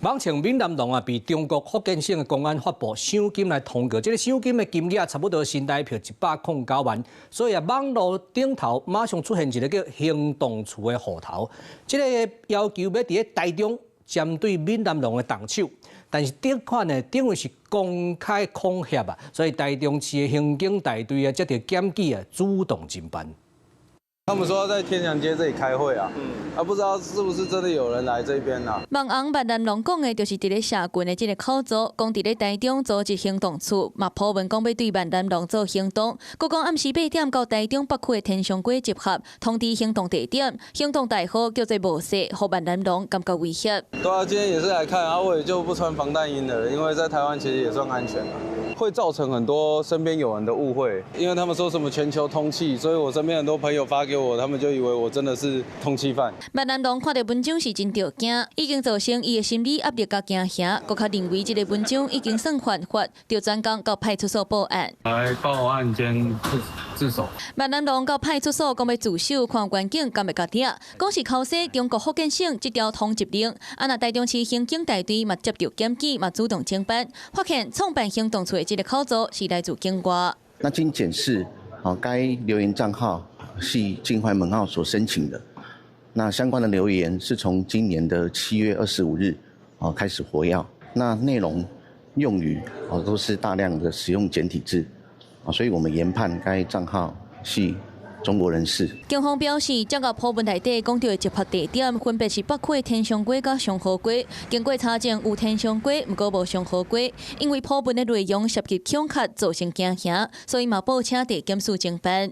網傳閩南龍啊，被中國福建省的公安發布賞金來通告，這個賞金的金額差不多新台幣109萬，所以啊，網路頂頭馬上出現一個叫行動處的戶頭，這個要求欲佇咧台中針對閩南龍的動手，但是這款呢，等於是公開恐嚇啊，所以台中市的刑警大隊啊，接著檢舉啊，主動偵辦。他們說在天祥街這裡開會啊，啊不知道是不是真的有人來這邊啊？網紅閩南龍講的，就是佇咧社群的這个口座，講佇咧台中組織行動處，嘛鋪文講欲對閩南龍做行動，閣講暗時8點到台中北區的天祥街集合，通知行動地點，行動代號叫做無赦，予閩南龍感覺威脅。對啊，今天也是來看啊，我也就不穿防彈衣了，因為在台灣其實也算安全了。會造成很多身邊有人的誤會，因為他們說什麼全球通緝，所以我身邊很多朋友發給我，他們就以為我真的是通緝犯。閩南龍看著文章是真著驚，已經造成伊的心理壓力佮驚嚇，閣較認為這个文章已經算犯法，就轉工到派出所報案。來報案兼自首。閩南龍到派出所講欲自首，看員警敢會共聽，講是抄襲中國福建省這條通緝令。啊，若台中市刑警大隊嘛接著檢舉，嘛主動偵辦，發現創辦行動處的這个口座是來自境外。那經檢視，哦，該留言帳號係境外門號所申請的。那相關的留言是從今年的7月25日哦開始活躍。那內容用語哦都是大量的使用簡體字，啊，所以我們研判該帳號係中國人士。警方表示，這个鋪文內底講著的集合地點分別是北區的天祥街佮松河街。經過查證，有天祥街，毋過無松河街。因為鋪文的內容涉及恐嚇，造成驚嚇，所以嘛報請地檢署偵辦。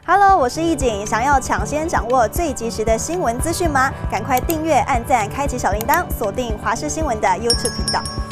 Hello，我是易景，想要搶先掌握最及時的新聞資訊嗎？趕快訂閱、按讚、開啟小鈴鐺，鎖定華視新聞的 YouTube 頻道。